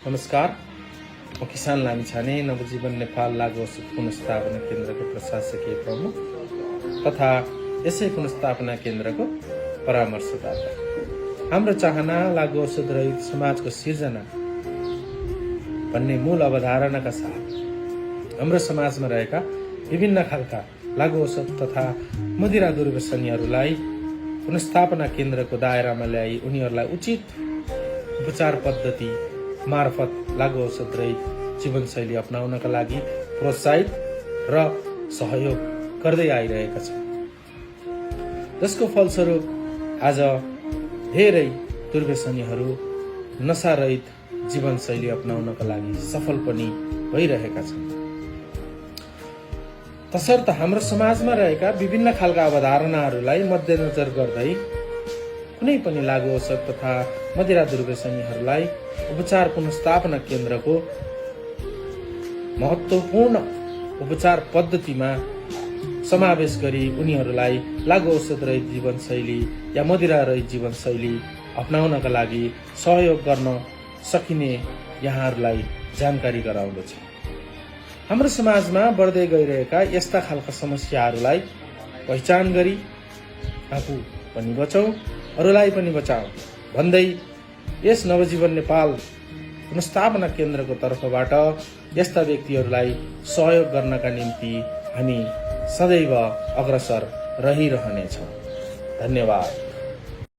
नमस्कार, म किसान लामिछाने नवजीवन नेपाल लागु औषध पुनर्स्थापना केन्द्रको प्रशासकीय प्रमुख तथा यसै पुनर्स्थापना केन्द्रको परामर्शदाता। हाम्रो चाहना लागु औषध रहित समाजको सिर्जना भन्ने मूल अवधारणाका साथ हाम्रो समाजमा रहेका विभिन्न खालका लागु औषध तथा मदिरा दुर्व्यसनीहरूलाई पुनर्स्थापना केन्द्रको दायरामा ल्याई उनीहरूलाई उचित उपचार पद्धति मार्फत लागु औषध रहित जीवनशैली अपनाउनका लागि प्रोत्साहित र सहयोग गर्दै आइरहेका छौँ, जसको फलस्वरूप आज धेरै दुर्व्यसनीहरू नशारहित जीवनशैली अपनाउनका लागि सफल पनि भइरहेका छन्। तसर्थ हाम्रो समाजमा रहेका विभिन्न खालका अवधारणाहरूलाई मध्यनजर गर्दै कुनै पनि लागु औषध तथा मदिरा दुर्व्यसनीहरूलाई उपचार पुनर्स्थापना केन्द्रको महत्त्वपूर्ण उपचार पद्धतिमा समावेश गरी उनीहरूलाई लागु औषध रहित जीवनशैली या मदिरा रहित जीवनशैली अपनाउनका लागि सहयोग गर्न सकिने यहाँहरूलाई जानकारी गराउँदछ। हाम्रो समाजमा बढ्दै गइरहेका यस्ता खालका समस्याहरूलाई पहिचान गरी आफू पनि बचौं, अरूलाई पनि बचाऊ भन्दै यस नवजीवन नेपाल पुनर्स्थापना केन्द्रको तर्फबाट यस्ता व्यक्तिहरूलाई सहयोग गर्नका निम्ति हामी सदैव अग्रसर रहिरहनेछौँ। धन्यवाद।